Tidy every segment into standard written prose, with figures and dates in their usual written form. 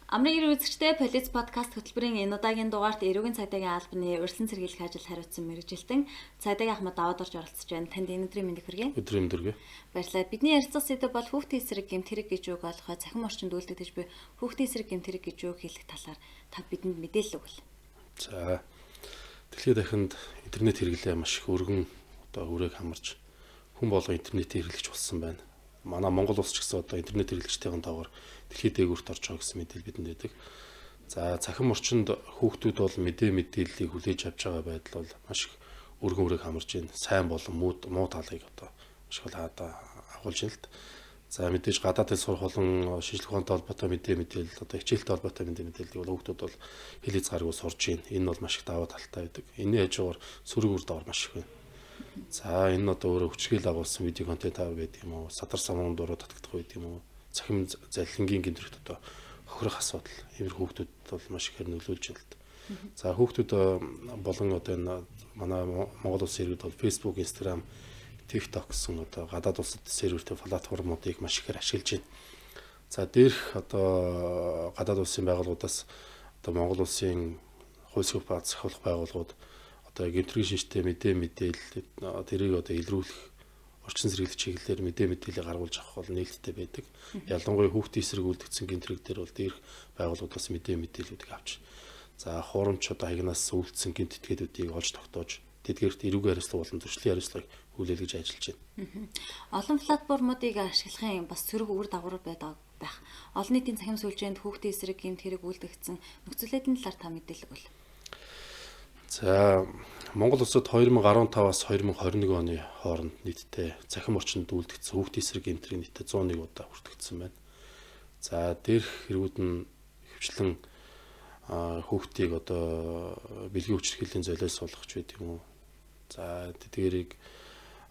Амрын эрүү үзэгчдээ Полиц подкаст хөтөлбөрийн энэ удаагийн дугаарт эрүүгийн цагдаагийн албаны урьдчилан сэргийлэх ажил хариуцсан мэргэжилтэн цагдаагийн Ахмад Даваад орж оролцож байна. Танд энэ өдрийн мэндийг хүргэе. Өдрийн мэнд хүргэе. Баярлалаа. Бидний ярилцах сэдэв бол хүүхдийн эсрэг гэмт хэрэг гэж үг ойлгохой цахим орчинд үйлдэгдэж буй хүүхдийн эсрэг гэмт хэрэг гэж үг хэлэх талаар та бидэнд мэдээлэл өгвөл. За, дэлхийд дахинд интернет хэрэглээ маш их өргөн одоо үрээг хамарч хүн болго интернетийг хэрэглэж болсон байна. Манай Монгол улс ч гэсэн одоо интернет хэрэглэгчдийн тоогоор дэлхийд дээгүүрт орж байгаа гэсэн мэдээлэл бидэнд байдаг. За, цахим орчинд хүүхдүүд бол мэдээллийг хүлээж авч байгаа байдал бол маш их өргөн үрээг хамарч байна. Сайн болон муу талыг одоо маш их агуулж байна л да. За, мэдээж гадаадд сурах болон шинжлэх ухаантай холбоотой мэдээлэл, одоо хичээлтэй холбоотой мэдээллийг бол хүүхдүүд бол хэл хязгааргүй сурж байна. Энэ бол маш их давуу талтай байдаг. Энэний хажуугаар сөрөг үр дагавар маш их байна. За, энэ нь одоо өөрөө хүчрхийл агуулсан видео контент байдаг юм уу? Садар самуун дуруу татагдах байдаг юм уу? Цахим заллингийн гэмт хэрэгт одоо хохирох асуудал иймэрхүү хүүхдүүд бол маш ихээр нөлөөлж байна л да. За, хүүхдүүд болон одоо энэ манай Монгол улсын иргэд бол Facebook, Instagram, TikTok гэсэн одоо гадаад улсад сервертэй платформуудыг маш ихээр ашиглаж байна. За, дээрх одоо гадаад улсын байгууллагуудаас одоо Монгол улсын хууль зохиолох байгууллагууд одоо гэмтрийн шинжтэй мэдээлэл тэрийг одоо илрүүлэх орчин сэргийлэх чиглэлээр мэдээллийг гаргуулж авах бол нээлттэй байдаг. Ялангуяа хүүхдийн эсрэг үлдэгдсэн гэмт хэрэг дээр бол дээрх байгууллагуудаас мэдээллүүдийг авч, за, хуурамч одоо хаягнаас үлдсэн гэмт этгээдүүдийг олж тогтоож тэдгээрт эрүүгийн хариуцлага болон зөрчлийн хариуцлагыг хүлээлгэж ажиллаж байна. Олон платформуудыг ашиглахын бас сөрөг үр дагавар байдаг байх. Олон нийтийн цахим сүлжээнд хүүхдийн эсрэг гэмт хэрэг үлдэгдсэн нөхцөлүүдийн талаар та мэдээлэл өгвөл. За, Монгол улсад 2015-аас 2021 оны хооронд нийтдээ цахим орчинд үлдэгдсэн хүүхдийн эсрэг гэмт хэрэг нийтдээ 101 удаа бүртгэгдсэн байна. За, дээрх хэрэгүүд нь ихэвчлэн хүүхдийг одоо бэлгийн хүчирхийллийн золиос суулгах байдаг юм уу? За, тэдгээрийг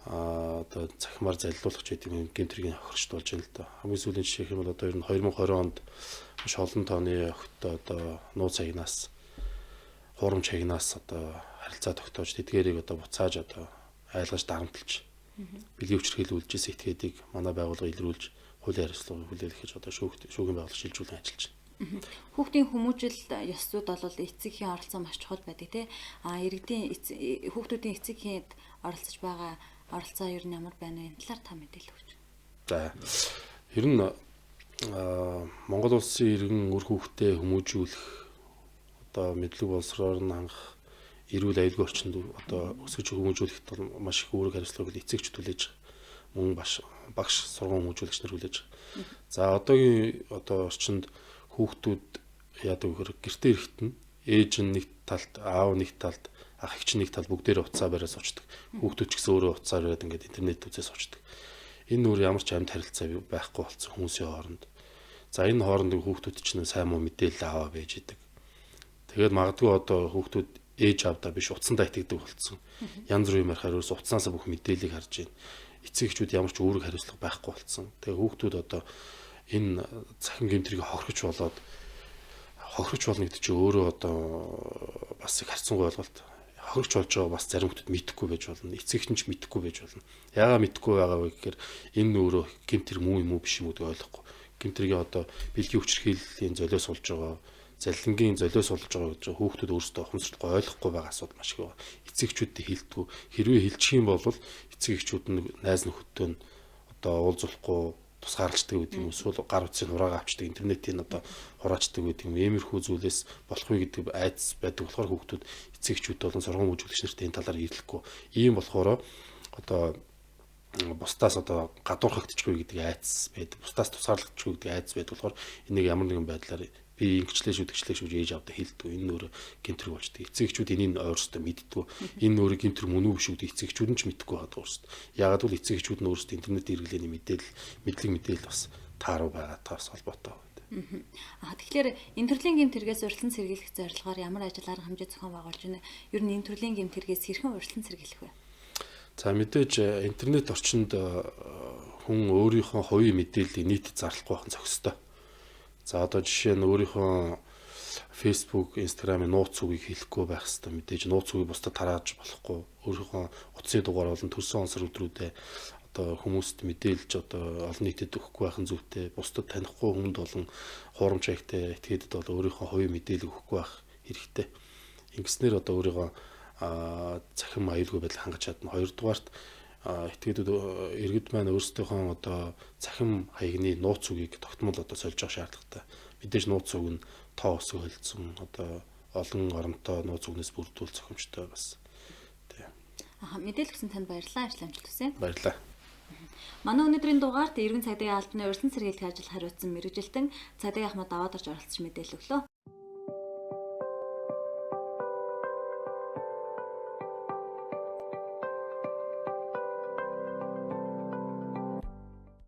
одоо цахимаар залилуулах гэдэг юм гэмт хэргийн хохирчд болж байна л да. Хамгийн сүүлийн жишээ гэх юм бол одоо ер нь 2020 онд маш олон тооны охидтой одоо нууц хаягнаас хуурамч хаягнаас одоо харилцаа тогтоож тэдгээрийг одоо буцааж одоо айлгаж дарамтлж бэлгийн хүчирхийлэл үйлжсэн этгээдийг манай байгууллага илрүүлж хуулийн хариуцлагыг хүлээлгэх гэж одоо шүүхийн байгууллага шилжүүлэн ажиллаж байна. Хүүхдийн хүмүүжил ёс зүйд бол эцэг эхийн оролцоо маш чухал байдаг тий. А иргэдийн хүүхдүүдийн эцэг эхэд оролцож байгаа оролцоо ер нь ямар байна вэ? Энэ талаар та мэдээлэл өгч. За, ер нь Монгол улсын иргэн үр хүүхдээ хүмүүжүүлэх одоо мэдлэг боловсроор нь хангах эрүүл аюулгүй орчинд одоо өсгөж хүмүүжүүлэхэд бол маш их үүрэг хариуцлагыг эцэгч хүлээж, мөн багш сургууль хүмүүжүүлэгч нар хүлээж. За, одоогийн одоо орчинд хүүхдүүд яадаг вэхээр гэртээ ирэхэд нь ээж нь нэг талд, аав нэг талд, ах эгч нэг талд бүгдээрээ утсаа бариад суучдаг. Хүүхдүүд ч гэсэн өөрөө утсаа бариад ингээд интернет үзээ суучдаг. Энэ нөр ямар ч амьд харилцаа байхгүй болсон хүмүүсийн хооронд. За, энэ хооронд хүүхдүүд чинь сайн муу мэдээлэл аваа байж идэг. Тэгээд магадгүй одоо хүүхдүүд ээж аавдаа биш утсандаа итгэдэг болсон. Янз бүрийн юм ярихаар ерөөс утснаасаа бүх мэдээллийг харж байна. Эцэг эхчүүд ямар ч үүрэг хариуцлага байхгүй болсон. Тэгээ хүүхдүүд одоо энэ цахим гэмт хэргийг хохирч болоод хохирч болно гэдэг чинь өөрөө одоо бас их харьцангуй ойлголт. Хохирч болж байгаа бас зарим хүмүүс мэдэхгүй байж болно. Эцэг эх нь ч мэдэхгүй байж болно. Яагаад мэдэхгүй байгаа вэ гэхээр энэ өөрөө гэмт хэрэг муу юм уу биш юм уу гэдгийг ойлгохгүй. Гэмт хэргийн одоо бэлгийн хүчирхийллийн золиос болж байгаа, заллингийн золиос болж байгаа гэж хүүхдүүд өөрсдөө ухамсарлахгүй ойлгохгүй байгаа асуудал маш их байгаа. Эцэг эхчүүдэд хэлдэггүй. Хэрвээ хэлчих юм бол эцэг эхчүүд нь найз нөхөдтэй нь одоо уулзуулахгүй тусгаарлцдаг гэдэг юм эсвэл гар утсыг хураага авчдаг, интернетийн одоо хураачдаг гэдэг юм. Иймэрхүү зүйлээс болохгүй гэдэг айдас байдаг болохоор хүүхдүүд эцэг эхчүүд болон сургууль хүмүүжүүлэгч нартай энэ талаар ирлэхгүй. Ийм болохоор одоо бусдаас одоо гадуурхагдчихгүй гэдэг айдас байдаг. Бусдаас тусгаарлагдчихгүй гэдэг айдас байдаг болохоор энийг ямар нэгэн байдлаар би ингэчлээ шүү тэгчлээ шүү ээж аавдаа хэлдэггүй. Энэ нөр гэмт хэрэг болчдөг. Эцэг эхчүүд энийг өөрсдөө мэддэггүй. Энэ нөрийг гэмт хэрэг мөн үү биш үү гэдэг эцэг эхчүүд нь ч мэдэхгүй байгаа өөрсдөө. Яагаад гэвэл эцэг эхчүүд нь өөрсдөө интернет хэрэглээний мэдээлэл, мэдлэг мэдээлэл бас тааруу байгаатай бас холбоотой. А тэгэхээр энэ төрлийн гэмт хэрэгээс урьдчилан сэргийлэх зорилгоор ямар ажил арга хэмжээ зохион байгуулж байна? Ер нь энэ төрлийн гэмт хэрэгээс хэрхэн урьдчилан сэргийлэх вэ? За, мэдээж интернет орчинд хүн өөрийнхөө хувийн мэдээллийг нийтэд зарлахгүй байх нь зохистой. За, одоо жишээ нь өөрийнхөө Facebook, Instagram-ын нууц үгийг хэлэхгүй байх хэвээр. Мэдээж нууц үгийг бусдад тарааж болохгүй. Өөрийнхөө утасны дугаар болон төрсөн он сар өдрүүдээ одоо хүмүүст мэдээлж одоо олон нийтэд өгөхгүй байх нь зүйтэй. Бусдад танихгүй хүнд болон хуурамч хаягтай этгээдэд бол өөрийнхөө хувийн мэдээлэл өгөхгүй байх хэрэгтэй. Ингэснээр одоо өөрийгөө цахим аюулгүй байдал хангаж чадна. Хоёрдугаарт этгээдүүд иргэд маань өөрсдийнхөө одоо цахим хаягны нууц үгийг тогтмол одоо сольж явах шаардлагатай. Мэдээж нууц үг нь тоо өсөг холилдсон одоо олон оронтой нууц үгнээс бүрдүүл зохимжтой бас. Тий. Аа, мэдээлэл өгсөн танд баярлалаа. Ажил амжилт хүсье. Баярлалаа. Манай өнөөдрийн дугаарт эргэн цагдаагийн албаны урьдчилан сэргийлэх ажил хариуцсан мэргэжилтэн Цагдаагийн Ахмад аваад орж оролцож мэдээлэл өглөө.